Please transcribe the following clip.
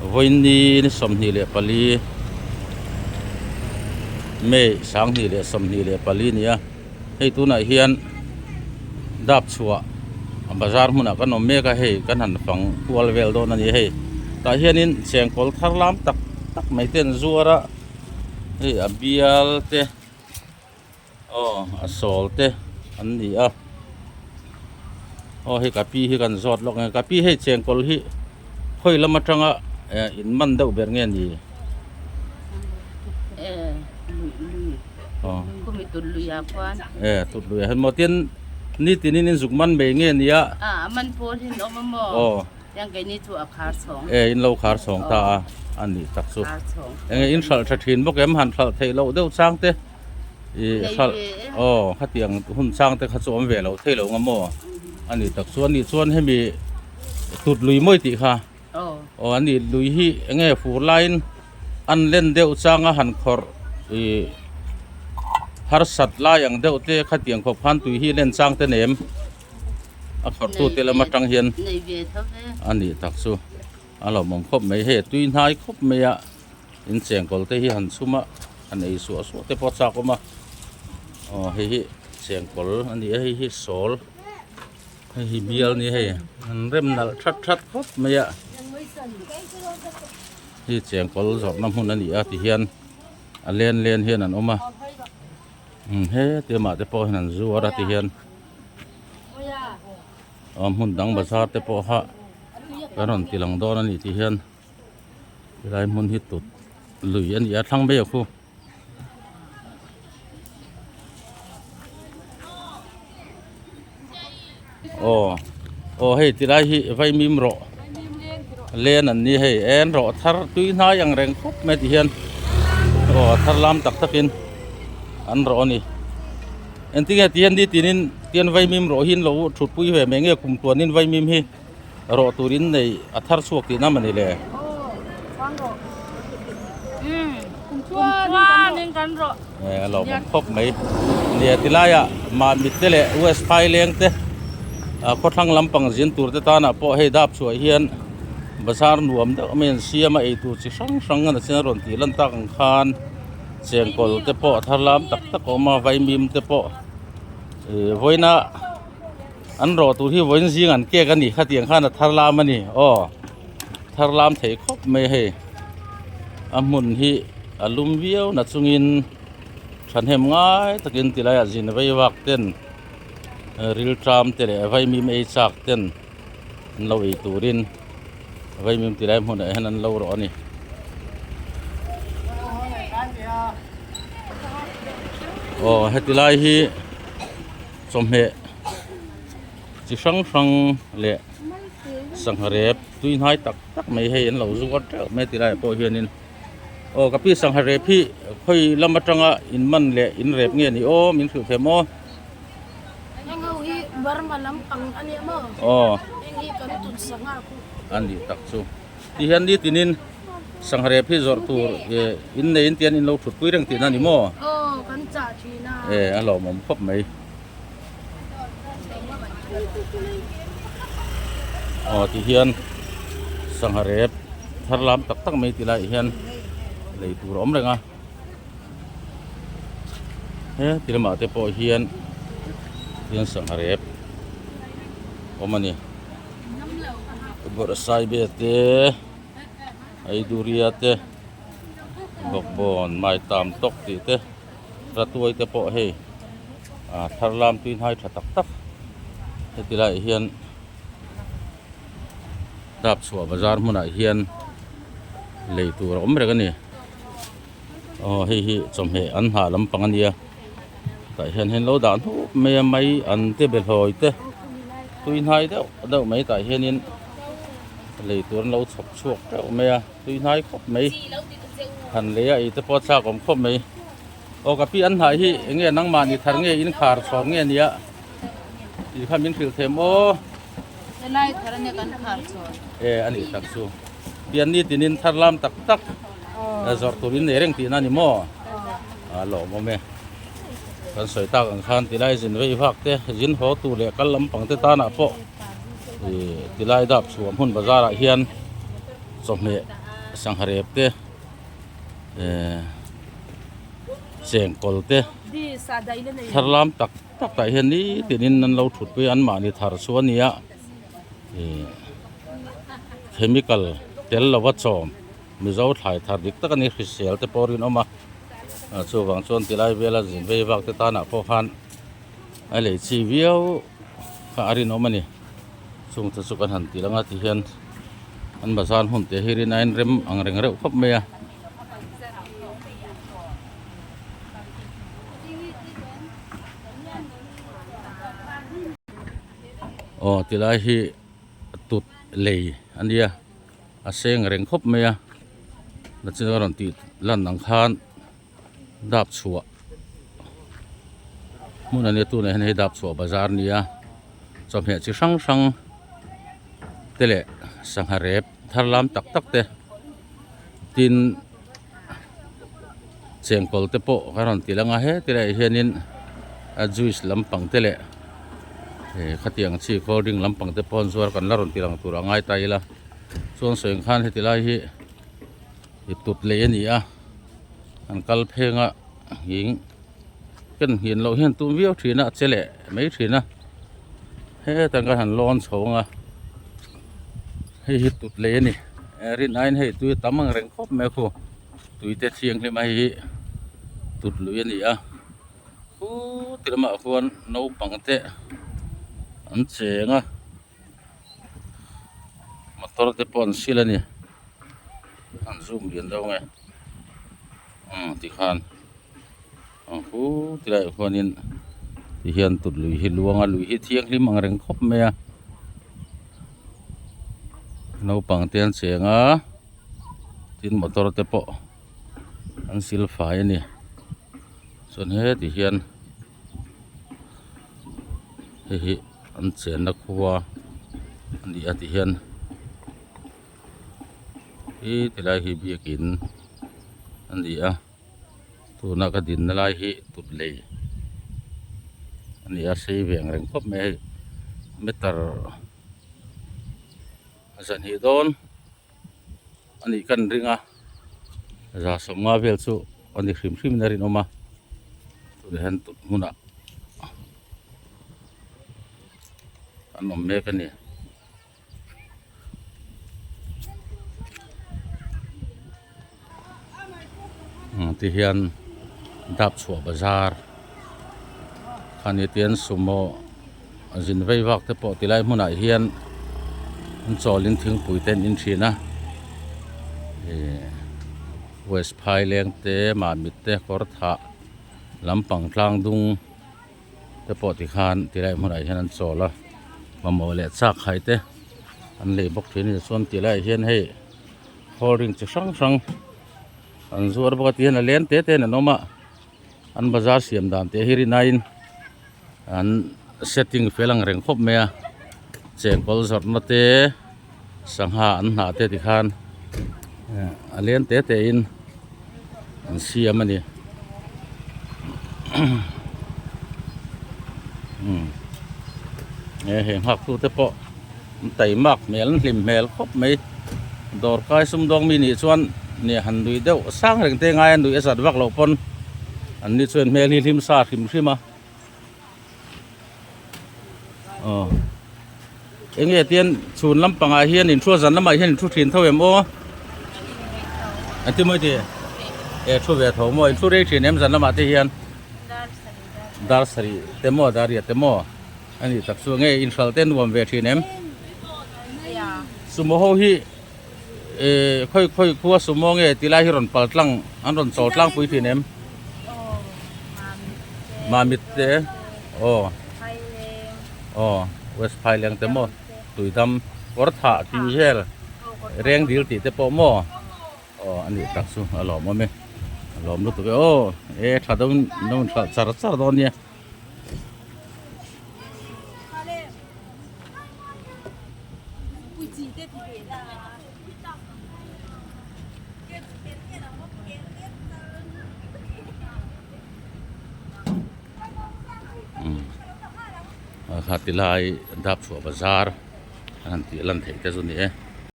Vawiin ni 24 May 2024 a ni a hei tunah hian dap chhuah bazar hmunah kan awm mek a hei kan han fang kual vel dawn a ni hei tah hianin chengkawl thar lam tak tak mai te an zuar a hei a bial te aw a sawl te an ni a aw hei ka pi hi kan zawt lawk ang e ka pi hei chengkawl hi khawi lam atanga eh in man deuh ber nge ni eh tut lui ah hian maw tin nitin in zuk man mai nge nia aw. E in lo khar chhawng ta a a nih tak chu enge in hralh tha thin bawk em han hralh theih loh deuh chang te ih hralh aw khatiang hun chang te kha chu awm ve loh theih loh ang maw a nih tak chu a nih chuan hemi tut lui mawi tih kha aw a nih lui hi enge fur laiin an len deuh chang a han khawrh ih harsat lai ang deuh te khatiang khawp khan tui hi len chang te nem. A khawrhtute lam atang hian a nih tak chu a lawmawm khawp mai hei a tui hnai khawp mai a in chengkawl te hi han chhum a han ei suah suah te pawh a chak awm a aw hei hi chengkawl a ni a hei hi sawl hei hi bial a ni hei an rem nalh that that khawp mai a hei chengkawl zawrhna hmun a ni a tihian a len len hian an awm a he tiamah te pawh hian an zuar a tihian. Aw hmun dang bazar te pawh kha kan rawn ti lang dawn a ni tih hian helai hmun hi tut lui a ni a thlang mai a khu. Aw aw hei ti lai hi vaimim rawh len an ni hei en rawh thar tui hnai ang reng khawp mai ti hian aw a thar lam tak takin an rawh a ni. Engtinge ti hian nitinin tian vaimim rawh hi an lo thutpui ve mai nge kum tuanin vaimim hi rawh turin nei a thar chhuak tihna mawni le. Eh a lawmawm khawp mai nia tilaiah mahmit te leh west phaileng te ah khawthlang lampang zin tur te tanah pawh hei dap chhuah hian bazar nuam deuh mai an siam a eitur chi hrang hrang a nachin a rawn tih lan tak ang khan. Chengkawl te pawh a thar lam tak tak a awm a vaimim te pawh ih vawiina an rawh tur hi vawiin zing an kek a ni khatiang khan a thar lam a ni aw thar lam thei khawp mai hei a hmun hi a lum viau na chungin thahnem ngai takin ti laiah zin vei vak ten rilṭam te leh vaimim ei chak ten an lo ei turin vaimim ti lai hmunah hian an lo rawh a ni. Aw heti lai hi chawhmeh chi hrang hrang leh sangha rep tui hnai tak tak mai hei an lo zuar teuh mai a ti laiah pawh hianin aw ka pi sangha rep hi khawi lam atanga in man leh in rep nge ni aw min hrilh thei maw. Heng ho hi Burma lampang a nia maw? Aw. Heng hi kan tut sangha khu. A nih tak chu. Ti hian nitinin sangha rep hi zawrh tur in nei in tian in lo thut pui reng tihna a ni maw? Aw, kan chah thin a. E, a lawmawm khawp mai. Aw ti hian sangha rep thar lam tak tak mai ti laiah hian lei tur a awm reng a. He ti lamah te pawh hian hian sangha rep awm a ni bawrhsaibe te eiduria te bawkbawn maitam tawk tih te ratuai te pawh hei ah thar lam tui hnai tha tak tak heti laiah hian dap chhuah bazar hmunah hian lei tur a awm reng a ni. Aw hei hi chawhmeh an nghah lampang a nia tah hian hian lo dah hnup mai a mai an te behlawi te tui hnai deuh deuh mai tah hianin lei tur an lo chhawp chhuak teuh mai a tui hnai khawp mai han lei a ei te pawh a chak awm khawp mai aw ka pi an hnah hi eng nge nangmahni thar nge in khar chhawm nge nia tih kha min hrilh thei maw helai thar ania kan khar chhawm e a nih tak chu pian ni tinin thar lam tak tak. Zawrh turin nei reng tihna a ni maw? A lawmawm e. Kan sawi tak ang khan tilai zin vei vak te, zin haw tur leh kal lampang te tanah pawh ih tilai dap chhuah hmun bazarah hian chawhmeh. sangha rep te ehh chengkawl te thar lam tak tak tah hian nitin in an lo thut pui a an mahni thar chu a nia ihh chemical tel lova chawm mizo thlai thar dik tak a ni hrisel te pawh a rinawm a chuvang chuan tilai vela zin vei vak te tanah pawh khan a lei chi viau kha a rinawm a ni chung te chu kan han tih lang a ti hian an bazar hmun te hi rin aiin rem ang reng reuh khawp mai a. Aw tilai hi tut lei a nia a seng reng khawp mai a nachin a rawn tih lan ang khan dap chhuah hmun a nia tunah hian hei dap chhuah bazar a nia chawhmeh chi hrang hrang te leh sangha rep thar lam tak tak te tin chengkawl te pawh ka rawn ti lang a heti laiah hianin a juice lampang te leh eh khatiang chi cold drink lampang te pawh an zuar kan la rawn ti lang tur a ngai ta ila chuan sawi ang khan heti lai hi ih tut lei a ni a an kal pheng a nghing ken nghin loh hian tum viau thin a a che leh mai thin a hetah khan han lawn chho ang a hei hi tut lei a ni rin aiin hei tui a tam ang reng khawp mai a khu tui te thianghlim a hei hi tut lui a ni a khuti lamah khuan naupang te an cheng a motor te pawh an sil a ni an zoom lian deuh ange umm tikhan ang khuti laiah khuanin tihian tut lui hi luang a lui hi thianghlim ang reng khawp mai a naupang te an cheng a tin motor te pawh an sil fai a ni chuan heti hian hei hi an chenna khua a ni a ti hian hi tilai hi biakin a ni a tuna ka dinna lai hi tut lei a ni a sei ve ang reng khawp mai a hei meter zahnih dawn. a nih kan ring a za sawmnga vel chu a ni hrim hrim in a rinawm a tunah hian tut hmunah an awm mek a ni. Ti hian dap chhuah bazar khani te an sumo zin vei vak te pawh tilai hmunah hian an chawlin thingpui te an in thin a ihh west phaileng te mamit te kawr thah lampang tlang dung te pawh tikhan tilai hmunah hian an chawl a mamawh leh chak hai te an lei bawk thin a ni chuan tilaiah hian hei. Cold drink chi hrang hrang an zuar bawk a ti hian a leng te te in an awm a an bazar siam dan te hi rinaiin an setting fel ang reng khawp mai a chengkawl zawrhna te sangha an hnah te tikhan a leng te te in an siam a ni he nghak tu te pawh. An taimak hmel an hlim hmel khawp mai dawr kai sumdawng mi nih chuan nia han nui deuh sang reng te ngai a nuih a zat vak loh pawn an ni chuan hmel hi hlim sa hrim hrim a aw eng nge tian chhun lampangah hian in thu zan lamah hian in thu thin tho em aw an ti mawi ti e thu ve tho maw in thu rei thin em zan lamah te hian dar sarih te maw dar riat te maw. A nih tak chu nge inhral te nuam ve thin em? Sumo ho hi eh khawi khawi khua sumo nge ti lai hi rawn pal tlang an rawn chawl tlang pui thin em? Mamit te aw aw West Phaileng te maw Tuidam kawr thah tih vel reng dil tih te pawh maw aw a nih tak chu a lawmawm e a lawm lutuk e aw e tha dawn dawn hralh char char dawn nia. Kha ti lai dap chhuah bazar an han tih lan theih te chu a ni e.